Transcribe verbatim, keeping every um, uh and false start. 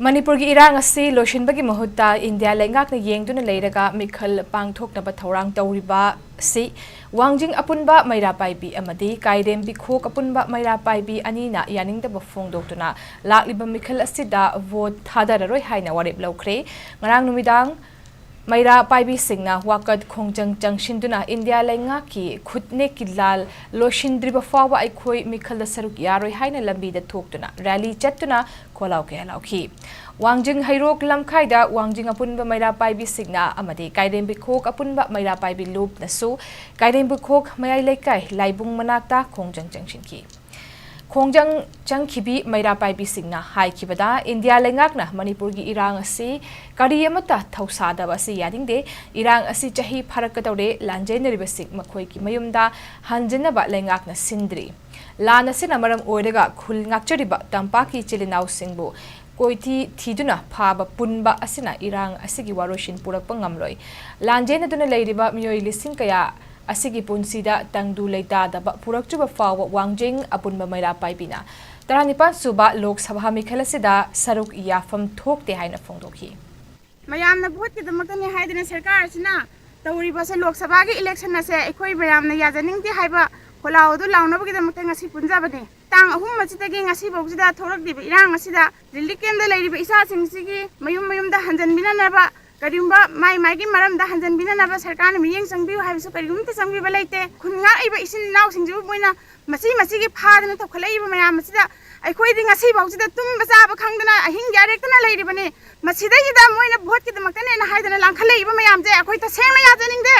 ꯃꯅꯤꯄꯨꯔꯒꯤ ꯏꯔꯥꯡ ꯑꯁꯤ ꯂꯣꯏꯁꯤꯟꯕꯒꯤ ꯃꯍꯨꯠꯇ ꯏꯟꯗꯤꯌꯥ ꯂꯩꯉꯥꯛꯅ ꯌꯦꯡꯗꯨꯅ ꯂꯩꯔꯒ ꯃꯤꯈꯜ ꯄꯥꯡꯊꯣꯛꯅꯕ ꯊꯧꯔꯥꯡ ꯇꯧꯔꯤꯕ ꯑꯁꯤ ꯋꯥꯡꯖꯤꯡ ꯑꯄꯨꯟꯕ ꯃꯩꯔꯥ ꯄꯥꯏꯕꯤ ꯑꯃꯗꯤ ꯀꯥꯏꯔꯦꯝꯕꯤ ꯈꯣꯛ ꯑꯄꯨꯟꯕ ꯃꯩꯔꯥ ꯄꯥꯏꯕꯤ ꯑꯅꯤꯅ ꯌꯥꯅꯤꯡꯗꯕ ꯐꯣꯡꯗꯣꯛꯇꯨꯅ ꯂꯥꯛꯂꯤꯕ ꯃꯤꯈꯜ ꯑꯁꯤꯗ ꯚꯣꯠ ꯊꯥꯗꯔꯔꯣꯏ ꯍꯥꯏꯅ ꯋꯥꯔꯦꯞ ꯂꯧꯈ꯭ꯔꯦ꯫ ꯉꯔꯥꯡ ꯅꯨꯃꯤꯗꯥꯡ ꯃꯩꯔꯥ ꯄꯥꯏꯕꯤꯁꯤꯡꯅ ꯋꯥꯀꯠ ꯈꯣꯡꯖꯪ ꯆꯪꯁꯤꯟꯗꯨꯅ ꯏꯟꯗꯤꯌꯥ ꯂꯩꯉꯥꯛꯀꯤ ꯈꯨꯠꯅꯦꯛꯀꯤ ꯂꯥꯜ ꯂꯣꯏꯁꯤꯟꯗ꯭ꯔꯤꯕ ꯐꯥꯎꯕ ꯑꯩꯈꯣꯏ ꯃꯤꯈꯜꯗ ꯁꯔꯨꯛ ꯌꯥꯔꯣꯏ ꯍꯥꯏꯅ ꯂꯝꯕꯤꯗ ꯊꯣꯛꯇꯨꯅ ꯔꯦꯂꯤ ꯆꯠꯇꯨꯅ ꯈꯣꯜꯂꯥꯎ ꯀꯌꯥ ꯂꯥꯎꯈꯤ꯫ ꯋꯥꯡꯖꯤꯡ ꯍꯩꯔꯣꯛ ꯂꯝꯈꯥꯏꯗ ꯋꯥꯡꯖꯤꯡ ꯑꯄꯨꯟꯕ ꯃꯩꯔꯥ ꯄꯥꯏꯕꯤꯁꯤꯡꯅ ꯑꯃꯗꯤ ꯀꯥꯏꯔꯦꯝꯕꯤ ꯈꯣꯛ ꯑꯄꯨꯟꯕ ꯃꯩꯔꯥ ꯄꯥꯏꯕꯤ ꯂꯨꯞꯅꯁꯨ ꯀꯥꯏꯔꯦꯝꯕꯤ ꯈꯣꯛ ꯃꯌꯥꯏ ꯂꯩꯀꯥꯏ ꯂꯥꯏꯕꯨꯡ ꯃꯅꯥꯛꯇ ꯈꯣꯡꯖꯪ ꯆꯪꯁꯤꯟꯈꯤ꯫ ꯈꯣꯡꯖꯪ ꯆꯪꯈꯤꯕꯤ ꯃꯩꯔꯥ ꯄꯥꯏꯕꯤꯁꯤꯡꯅ ꯍꯥꯏꯈꯤꯕꯗ, ꯏꯟꯗꯤꯌꯥ ꯂꯩꯉꯥꯛꯅ ꯃꯅꯤꯄꯨꯔꯒꯤ ꯏꯔꯥꯡ ꯑꯁꯤ ꯀꯔꯤ ꯑꯃꯠꯇ ꯊꯧꯁꯥꯗꯕ ꯑꯁꯤ ꯌꯥꯅꯤꯡꯗꯦ꯫ ꯏꯔꯥꯡ ꯑꯁꯤ ꯆꯍꯤ ꯐꯥꯔꯛꯀꯗꯧꯔꯦ, ꯂꯥꯟꯖꯦꯟꯅꯔꯤꯕꯁꯤꯡ ꯃꯈꯣꯏꯒꯤ ꯃꯌꯨꯝꯗ ꯍꯟꯖꯤꯟꯅꯕ ꯂꯩꯉꯥꯛꯅ ꯁꯤꯟꯗ꯭ꯔꯤ꯫ ꯂꯥꯟ ꯑꯁꯤꯅ ꯃꯔꯝ ꯑꯣꯏꯔꯒ ꯈꯨꯜ ꯉꯥꯛꯆꯔꯤꯕ ꯇꯝꯄꯥꯛꯀꯤ ꯏꯆꯤꯜ ꯏꯅꯥꯎꯁꯤꯡꯕꯨ ꯀꯣꯏꯊꯤ ꯊꯤꯗꯨꯅ ꯐꯥꯕ ꯄꯨꯟꯕ ꯑꯁꯤꯅ ꯏꯔꯥꯡ ꯑꯁꯤꯒꯤ ꯋꯥꯔꯣꯏꯁꯤꯟ ꯄꯨꯔꯛꯄ ꯉꯝꯂꯣꯏ꯫ ꯂꯥꯟꯖꯦꯟꯅꯗꯨꯅ ꯂꯩꯔꯤꯕ ꯃꯤꯑꯣꯏ ꯂꯤꯁꯤꯡ ꯀꯌꯥ ꯑꯁꯤꯒꯤ ꯄꯨꯟꯁꯤꯗ ꯇꯪꯗꯨ ꯂꯩꯇꯥꯗꯕ ꯄꯨꯔꯛꯇ꯭ꯔꯤꯕ ꯐꯥꯎꯕ ꯋꯥꯡꯖꯤꯡ ꯑꯄꯨꯟꯕ ꯃꯩꯔꯥ ꯄꯥꯏꯕꯤꯅ ꯇꯔꯥꯅꯤꯄꯥꯟ ꯁꯨꯕ ꯂꯣꯛ ꯁꯚꯥ ꯃꯤꯈꯜ ꯑꯁꯤꯗ ꯁꯔꯨꯛ ꯌꯥꯐꯝ ꯊꯣꯛꯇꯦ ꯍꯥꯏꯅ ꯐꯣꯡꯗꯣꯛꯈꯤ꯫ ꯃꯌꯥꯝꯅ ꯚꯣꯠꯀꯤꯗꯃꯛꯇꯅꯤ ꯍꯥꯏꯗꯅ ꯁꯔꯀꯥꯔ ꯑꯁꯤꯅ ꯇꯧꯔꯤꯕꯁꯦ, ꯂꯣꯛ ꯁꯚꯥꯒꯤ ꯏꯂꯦꯛꯁꯟ ꯑꯁꯦ ꯑꯩꯈꯣꯏ ꯃꯌꯥꯝꯅ ꯌꯥꯖꯅꯤꯡꯗꯦ ꯍꯥꯏꯕ ꯈꯣꯜꯂꯥꯎ ꯑꯗꯨ ꯂꯥꯎꯅꯕꯒꯤꯗꯃꯛꯇ ꯉꯁꯤ ꯄꯨꯟꯖꯕꯅꯤ꯫ ꯇꯥꯡ ꯑꯍꯨꯝ ꯑꯁꯤꯗꯒꯤ ꯉꯁꯤꯐꯥꯎꯁꯤꯗ ꯊꯣꯛꯂꯛꯂꯤꯕ ꯏꯔꯥꯡ ꯑꯁꯤꯗ ꯔꯤꯂꯤꯐ ꯀꯦꯝꯗ ꯂꯩꯔꯤꯕ ꯏꯆꯥꯁꯤꯡꯁꯤꯒꯤ ꯃꯌꯨꯝ ꯃꯌꯨꯝꯗ ꯍꯟꯖꯟꯕꯤꯅꯅꯕ, ꯀꯔꯤꯒꯨꯝꯕ ꯃꯥꯏ ꯃꯥꯏꯒꯤ ꯃꯔꯝꯗ ꯍꯟꯖꯟꯕꯤꯅꯅꯕ ꯁꯔꯀꯥꯔꯅ ꯃꯤꯠꯌꯦꯡ ꯆꯪꯕꯤꯌꯨ ꯍꯥꯏꯕꯁꯨ ꯀꯔꯤꯒꯨꯝꯇ ꯆꯪꯕꯤꯕ ꯂꯩꯇꯦ꯫ ꯈꯨꯟ ꯉꯥꯛꯏꯕ ꯏꯆꯤꯟ ꯏꯅꯥꯎꯁꯤꯡꯁꯤꯕꯨ ꯃꯣꯏꯅ ꯃꯁꯤ ꯃꯁꯤꯒꯤ ꯐꯥꯗꯅ ꯇꯧꯈꯠꯂꯛꯏꯕ ꯃꯌꯥꯝ ꯑꯁꯤꯗ ꯑꯩꯈꯣꯏꯗꯤ ꯉꯁꯤꯐꯥꯎꯁꯤꯗ ꯇꯨꯝꯕ ꯆꯥꯕ ꯈꯪꯗꯅ ꯑꯍꯤꯡ ꯌꯥꯔꯦꯛꯇꯅ ꯂꯩꯔꯤꯕꯅꯤ꯫ ꯃꯁꯤꯗꯩꯁꯤꯗ ꯃꯣꯏꯅ ꯚꯣꯠꯀꯤꯗꯃꯛꯇꯅꯦꯅ ꯍꯥꯏꯗꯅ ꯂꯥꯡꯈꯠꯂꯛꯏꯕ ꯃꯌꯥꯝꯁꯦ ꯑꯩꯈꯣꯏ ꯇꯁꯦꯡꯅ ꯌꯥꯖꯅꯤꯡꯗꯦ꯫